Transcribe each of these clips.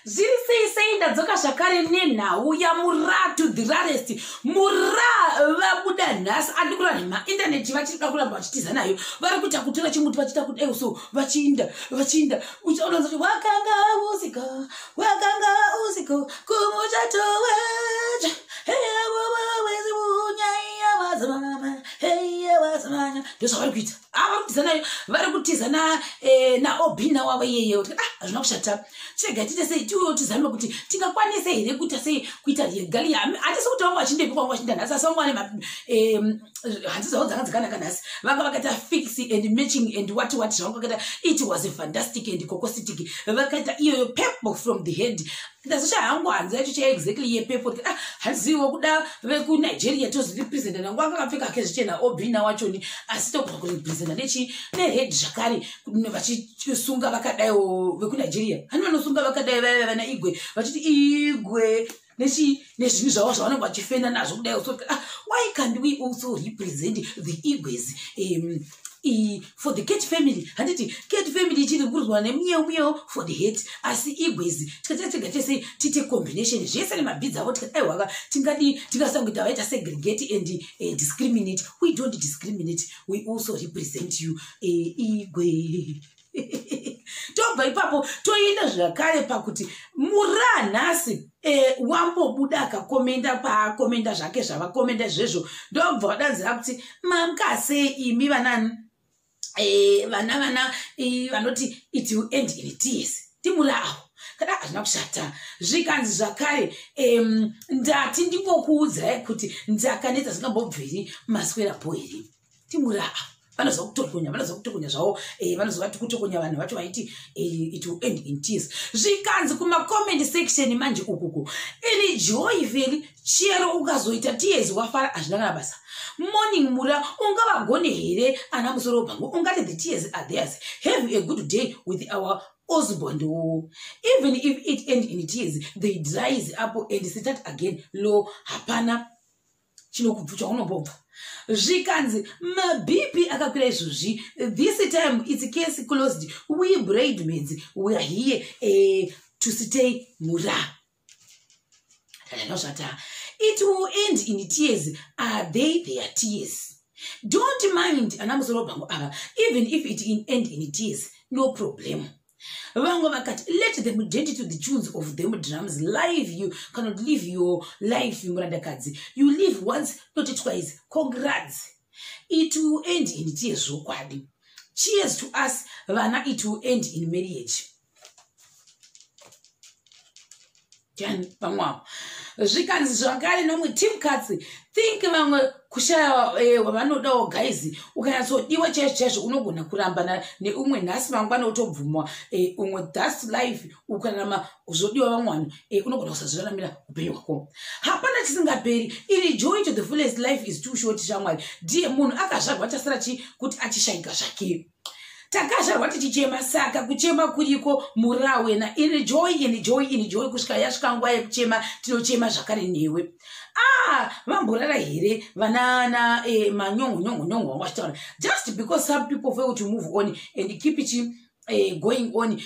Zviri sei sei, ndadzoka zvakare nenhau yaMura to the rarest. Mura vabuda nhasi andi kurara nemaindaneti, vachida kuramba vachitiza nayo. Vari kuita kutora chimuti, vachiita kudai so, vachiinda vachiinda. Uchaona kuti wakanga usiko, wakanga usiko kumuchato wecho. Ndozvavari kuita. Ah, vari kutiza nayo, vari kutiza naObina wavo iyeye. Kuti ah, hazvina kushata, chirega tiite sei, tiuyewo tizame kuti tingakwanise here kuita sei, kuita regalia. Handisi kuti vangu vachindepi kwangu vachinda nhasi, asi vangu vane hanzi dzavo dzanga dzakanaka nhasi. Vanga vakaita fix and matching and what what zvavanga vakaita. It was fantastic and cocositic. Vakaita iyoyo purple from the head. Ndazoshaya hangu hanzi yacho chai exactly yepurple. Ah, hanziwo kuda vekuNigeria tozorepresenta nangu anga akapfeka hake zvichena Obina wachoni, asi togona kurepresenta nechi nered zvakare, vachisunga vakadaiwo vekuNigeria. Hani vanosunga vakadai vaiva vana Igwe, vachiti Igwe nechi nezvinhu zvavo zvavanenge vachifenda nazvo kudai. So ah, why can't we also represent the Igwes for the cat family? Handiti cat family ichiri kurudzwa nemuyeu muyeu for the hat, asi Igwezi tikati tega tese tiite combination zvese nemabhidzi avo. Tikati aiwaka, tingadi tingasangoita vaita segregate and discriminate. We don't discriminate, we also represent you, Igwe. Tobva ipapo toenda zvakare pakuti Mura nhasi wambobuda akakomenda paakomenda zvake zvavakomenda izvezvo. Ndobva vadanzira kuti mamukasei imi vanani, vana vanoti it will end in tears. Timura avo kada hazvina kushata. Zvikanzi zvakare, ndati ndingokuudzai kuti ndakanetsa zvingambobviri maswera po here. Timura avo vanozva kutokonya, vanozva kutokonya zvavo, vanozova kutokonya vanhu vacho vaiti it will end in tears. Zvikanzi kumacomment section manje ukuku, enjoy Feli, chero ukazoita tears wafara, hazvina kana basa. Morning Mura, ungavagone here ana musoro bhangu? Ungati the tears are theirs. Have a good day with our Osborn. Even if it end in tears, they dries up and start again. Lo hapana chaunombobva. Zvikanzi maBP akakwira izvozvi. This time it's case closed. We bridesmaids, we are here to stay. Mura zvata it will end in tears. Are they their tears? Don't mind ana musoro bhangu ava. Even if it in end in tears, no problem. Vamwe vakati let them dance to the tunes of them drums. Live, you cannot live your life, murandakadzi. You live once, not twice. Congrats. It will end in tears zvokwadi. Cheers to us vana. It will end in marriage. Vamwe avo zvikanzi zvakare nomwe team cats think vamwe kushaya wavanodawo. Guys, ukanyatsodiwa chaizvo chaizvo, unogona kuramba neumwe nhasi, mangwana utobvumwa umwe. That's life. Ukararama zvodiwa vamwe vanhu, unogona kusazviraramira upenyu hwako. Hapana chisingaperi. Enjoy to the fullest. Life is too short, shamwari. Ndiye munhu akazvarwa chasara chi kuti achishayika zvake. Takazvarwa tichichema, saka kuchema kuriko murawena. Enjoy, enjoy, enjoy kusvika yasvika nguva yekuchema, tinochema zvakare newe. Ah, vamborara here vanana manyongo nyongo nyongo vanga vachitaura? Just because some people fail to move on and keep it going on,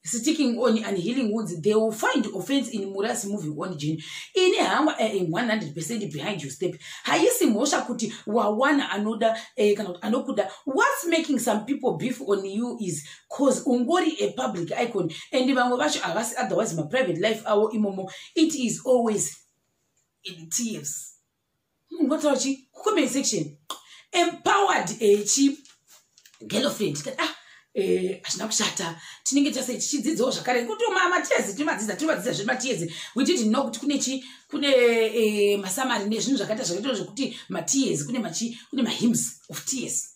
sticking on and healing wounds, they will find offense in Mura's moving on journey. Ini hangu 100% behind your step. Haisi mhosva kuti wawana anoda, kana kuti anokuda. What's making some people beef on you is 'cause ungori a public icon and vamwe vacho havasi. Otherwise maprivate life avo imomo, it is always in tears. Ungotaura chi kucomment section empowered chi girlfriend. Ah, hazvina kushata. Tinenge tase tichidzidzawo zvakare kuti matears tinomadzidza, tinomadzidza zvematears. We didn't know kuti kune chi kune masamari nezvinhu zvakaita zvakaita zvekuti matears, kune machi, kune mahymns of tears,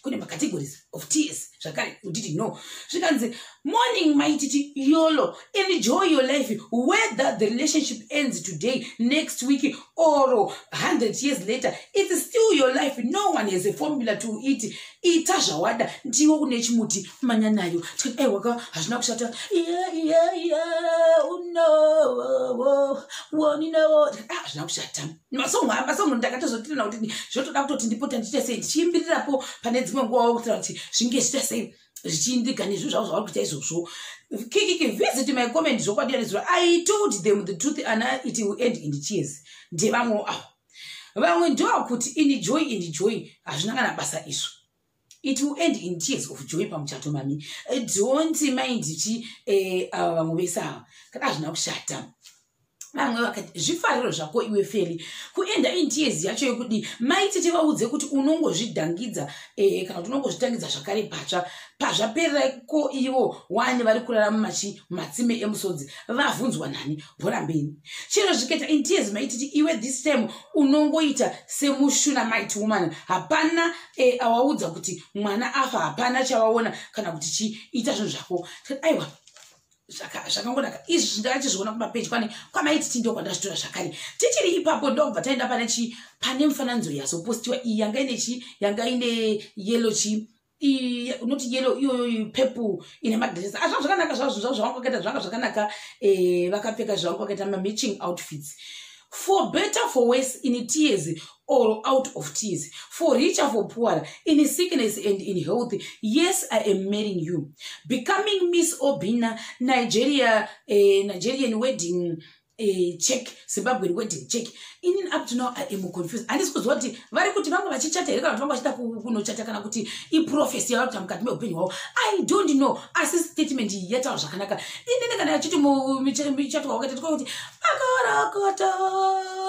kune macategories of tears zvakare. We didn't know. Zvikanzi morning Maititi yolo, enjoy your life whether the relationship ends today, next week or 100 years later. It's still your life. No one has a formula to it. Ita zvawada, ndiwo une chimuti, manya nayo. Tikati aiwaka, hazvina kushata. Yeah, uno Woninowo ah, zvina kushata. Masongo masongo ndakatozotirana kuti zvotoda kutoti ndipota ndichiita sei, ndichiimbirirapo pane dzimwe nguvawo, kuitira kuti zvinge zviita sei, zvichiindiga nezvinhu zvavo zvavari kuita izvozvo. Kikiki, visit my comment. Zvokwadi yanezuro, I told them the truth ana, it will end in tears. Ndevamwewo avo. Vamwe ndokuti in joy, in joy, hazvina kana basa izvo. It will end in tears of joy pamuchato. Mami, don't mind chi ava vamwe vese ava, kana hazvina kushata. Vamwe vakati zvifariro zvako iwe Feli, kuenda in tears yacho yekudi maiti tivaudze kuti unongozvidhangidza kana kuti unongozvitangidza zvakare patsva pazvaperera. Ko ivo wani vari kurara mumachi mumatsime emusodzi, vavhunzwa nani? Bhora mberi. Chero zvikaita in tears, maititi iwe this time unongoita semushuna might woman. Hapana awaudza kuti mwana afa, hapana chavaona kana kuti chiita zvinhu zvako. Aiwa, zvakangonaka izvi. Ndakachizviona kumapeji kwane kwamaititi, ndo kwandazvitora zvakare. Tichiri ipapo, ndokubva taenda pane chi pane mufananidzo yazopostiwa iyi, yanga ine chi yanga ine yellow chi, unoti yellow iyoyo, purple ine madress azvanga zvakanaka zvazvo. Zvavo zvavanga vakaita zvanga zvakanaka. Vakapfeka zvavanga vakaita, mamatching outfits. For better, for worse, in tears or out of tears, for richer, for poorer, in sickness and in health, yes, I am marrying you. Becoming Miss Obina Nigeria, Nigerian wedding check, Zimbabwean wedding check. Inini up to now I am confused. Handisi kuziva kuti vari kuti vanga vachichata here, kana kuti vanga vachida kunochata, kana kuti iprophecy yavari kuita mukati meupenyu hwavo. I don't know, asi statement iyi yataura zvakanaka. Inini kana yachiti michato wakaita kuti makorokoto,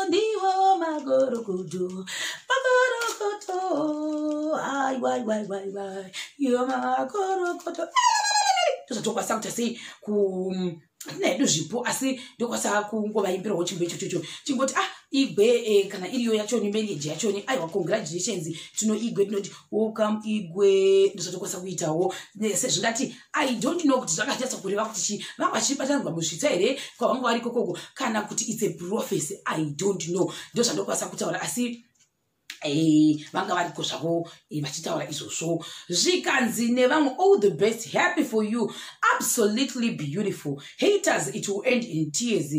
ndiwo makorokoto, makorokoto, aiwaiwaiwaiwai, iyo makorokoto. Tozatokwanisa kuita sei ku hatina hedu zvipo, asi ndokwanisa kungovaimbirawo chimbo ichochocho, chingoti ah, igwe kana iriyo yachoni marriage yachoni. Aiwa, congratulations, tino igwe, tinoti welcome igwe. Ndozvatokwanisa kuitawo sezvingati. I don't know kuti zvakanyatsa kureva kuti chii. Vanga vachibatanidzwa muzvitsa here kwavanga vari kokoko, kana kuti it's a prophecy? I don't know. Ndozvandokwanisa kutaura, asi vanga variko zvavo vachitaura izvozvo. Zvikanzi nevamwe, all the best, happy for you, absolutely beautiful. Haters, it will end in tears.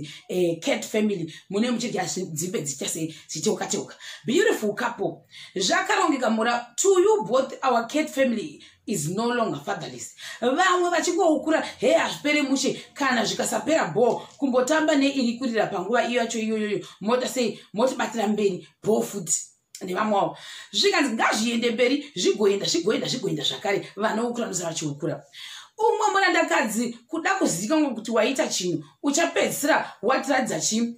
Cat family, mune muchidya dzimbe dzichase dzichiteuka teuka. Beautiful couple, zvakarongeka. Mura to you both, our cat family is no longer fatherless. Vamwe vachingoukura he, hazvipere mushe. Kana zvikasapera bho, kumbotamba neiri kurira panguva iyo yacho iyoyoyo, mota sei motibatira mberi bho futi nevamwewo. Zvikanzi ngazviende mberi, zvigoenda, zvigoenda, zvigoenda zvakare. Vanoukura nosara vachiukura. Umwe murandakadzi kuda kuzivikanwa kuti waita chinhu, uchapedzisira watiradza chii?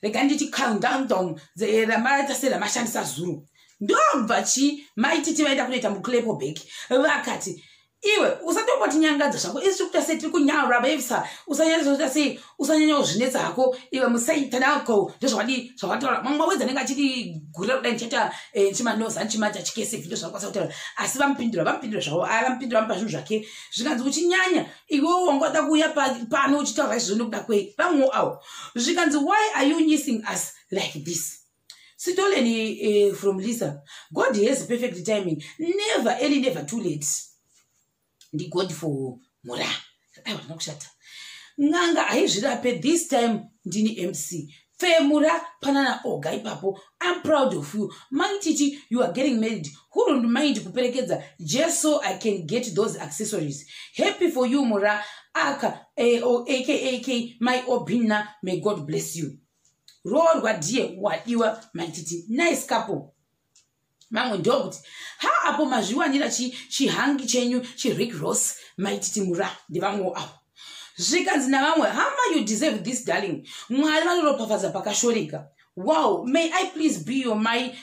Rega nditi countdown ramaita seramashandisa zuro. Ndobva chi maititi vaenda kunoita muclapback, vakati iwe usatombotinyangadza zvako, isi tiri kuita sei, tiri kunyara vevisa, usanyanya sei, usanyanya kuzvinetsa hako iwe, musaitanako. Ndozvawadi zvawataura. Mamwe mawedzi anenge achitigurira kudai, ndichaita nchimanoza nchimaita chikesefi. Ndo zvakwanisa kutaura, asi vamupindura, vamupindura zvavo. Aya vamupindura, vamupa zvinhu zvake. Zvikanzi uchinyanya iwewo, wangada kuuya pano uchitaura izvozvo nekuda kwei? Vamwewo avo zvikanzi, why are you missing us like this? Stolen from Lisa. God has perfect timing, never early, never too late. NdiGod for mura. Aiwa, ndina kushata. N'anga haizvirape. This time ndini MC pfemura panana oga ipapo. I'm proud of you, Maititi. You are getting married. Who don't mind kuperekedza just so I can get those accessories? Happy for you, Mura aka akaak my Obina. May God bless you. Roorwa ndiye wadiwa, Maititi. Nice couple. Mamwe ndokuti ha, apo mazviwanira chihangi chenyu chiRick Ross, Maititi mura. Ndevamwewo avo. Zvikanzi navamwe, hama, you deserve this, darling. Mwari vanoropafadza pakashoreka. Wow, may I please be your maid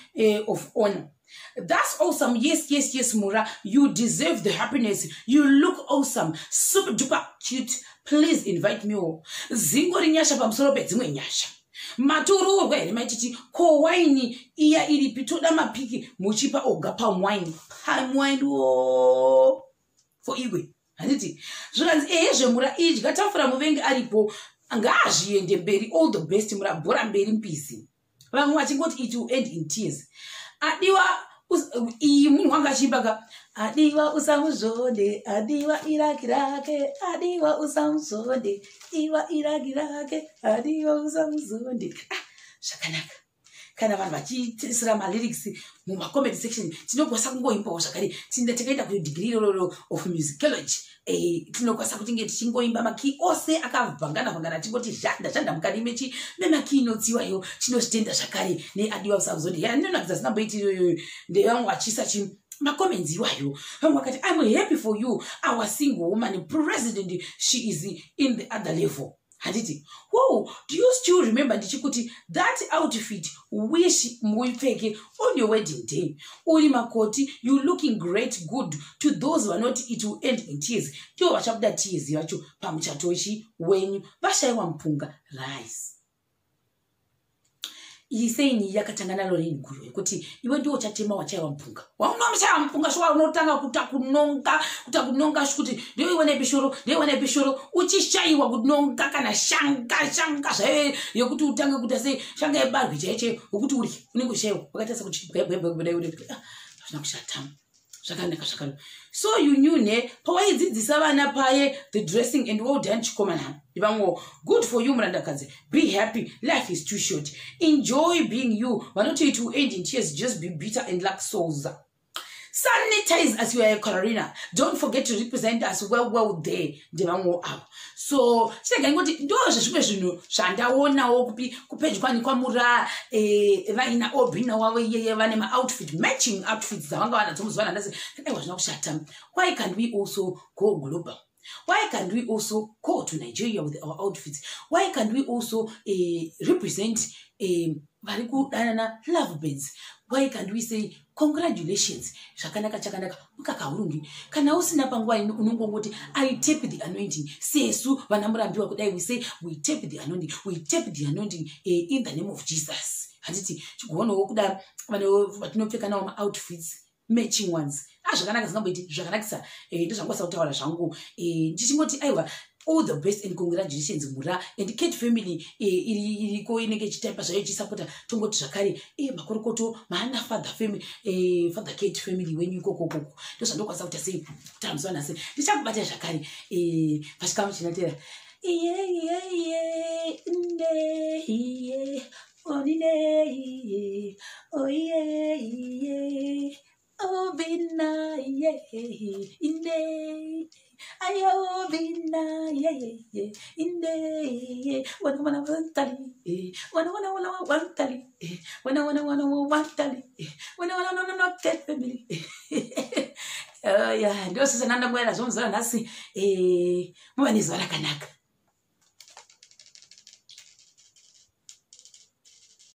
of honor? That's awesome. Yes, Mura, you deserve the happiness. You look awesome, super duper cute. Please invite me all. Zingori nyasha pamusoro pedzimwe nyasha. Matororwa here, Maititi? Ko waini iya iripi? Toda mapiki muchipa oga palm wine, palm wine o for igwe, handiti? Zvikanzi ehe zvemura, idya tafura, muvengi aripo, ngaazviende mberi. All the best, mura, bhora mberi mbisi. Vamwe vachingoti it will end in tears. Adiwa iyi munhu wanga achiimbaka. Adiwa usamuzvonde, adiwa iraki rake, adiwa usamuzvonde, iwa iraki rake, adiwa usamuzvonde. Ah, zvakanaka. Kana vanhu vachitisira malyrics mumacomment section, tinokwanisa kungoimbawo zvakare. Tinda takaenda kudegree irororo of musicology, tinokwanisa kuti nge tichingoimba makey ose akavhangana vhangana, tingoti zhanda zhanda mukati mechi memakey inotsiwayo. Tinozvitenda zvakare neadiwa usamuzonde. Yandinonakidza sinamboiti iyoyo, ndevamwe vachiisa chi macomments iwayo. Vamwe vakati, "I'm happy for you, our single woman president. She is in the other level." Handiti? Wow, do you still remember ndichikuti that outfit, wish muipfeke on your wedding day? Uri makoti, you looking great. Good to those vanoti it will end in tears, ndivo vachabuda tears vacho pamuchato wenyu, vashayiwa mupunga, rice. Iyi seini yakatanga naLorraine Guyo yekuti iwe ndiwo uchatema wachaiwa mupunga. Waunomuchaiwa mupunga shuwa, unotanga kuta kunonga, kuta kunonga, kuti ndoiwe nebishoro, ndoiwe nebishoro, uchishayiwa kunonga kana shanga, shanga zvayo yekuti utange kuita sei, shanga yebarwi chaiyo chaiyo wekuti urye, unenge uchishayiwa. Wakaita sekuti hazvina kushata, zvakanaka, zvakanaka. So you knew ne pawaidzidzisa vana paye the dressing, and well done, chikomana. Ivamwewo, good for you, murandakadzi. Be happy, life is too short, enjoy being you. Vanoti it will end in tears, just be bitter and lack souls. Sanitize as you are a Carolina. Don't forget to represent us well well there. Ndevamwewo avo. So chirega ngoti ndo zvezvimwe zvinhu zvandaonawo kupi kupedyo kwani kwamura, vaina Obina wavo iyeye, vane maoutfit, matching outfits dzavanga vanadzo muzuva ranhasi. Aiwa, zvina kushata. Why can't we also go global? Why can't we also go to Nigeria with our outfits? Why can't we also represent vari kudanana, love birds? Why can't we say congratulations? Zvakanaka, chakanaka mukakahurungi. Kana usina panguva ino, unongongoti, "I tap the anointing." Sesu vana Murambiwa kudai, we say we tap the anointing, we tap the anointing in the name of Jesus. Handiti chigoonawo kuda vatinopfeka nawo maoutfits, matching ones? Ah, zvakanaka, zingamboiti zvakanakisa. Ndozvangwasa kutaura zvangu, ndichingoti aiwa, all the best and congratulations, Mura and Kate family iriko inenge ichitaipa zvayo, ichisapota. Tongoti zvakare makorokoto maana father family, Father Kate family wenyu ikokokoko. Ndozvandokwanisa kuita sei kutaura muzuva nhasi. Ndichakubatai zvakare pachikamu chinotera. Iye iye iye nde iye onine iye oiye iye Obina ye inde ayobina ye ye inde ye wana wana wantali wana wana wana wantali wana wana wana wantali wana wana wana wana Kate family. Ya, ndo sasa nanda mwera zvomuzora nhasi. Muva nezuva rakanaka.